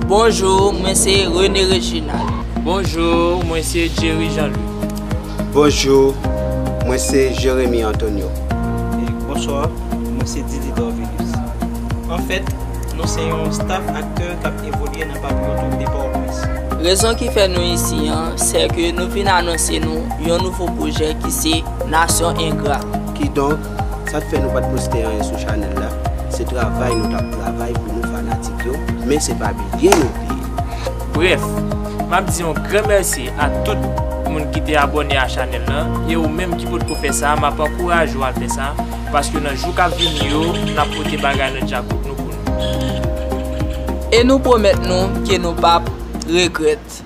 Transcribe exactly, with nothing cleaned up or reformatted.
Bonjou, mwen se René Reginald. Bonjou, mwen se Jerry Jean-Louis. Bonjou, mwen se Jeremy Antonio. Bonswa, mwen se Didi Dorvilius. Anfèt, nou se yon staff aktè k ap evolye nan Papillon Troupe de Pòtoprens. Rezon ki fè nou isi an, se ke nou vin anonse nou yon nouvo pwojè ki se Nasyon Engra. Kidonk, sa k fè nou pa t poste anyen sou chanèl la, se travay nou t ap travay pou nou fanatik yo, men se pa bliye nou bliye. Brèf, m ap di yon gran mèsi a tout moun ki te abòne a chanèl lan, e ou menm ki potko fè sa, m ap ankouraje w al fè sa, paske nan jou k ap vini yo, n ap pote bagay nan djakout nou pou nou. E nou pwomèt nou ke nou p ap regrèt.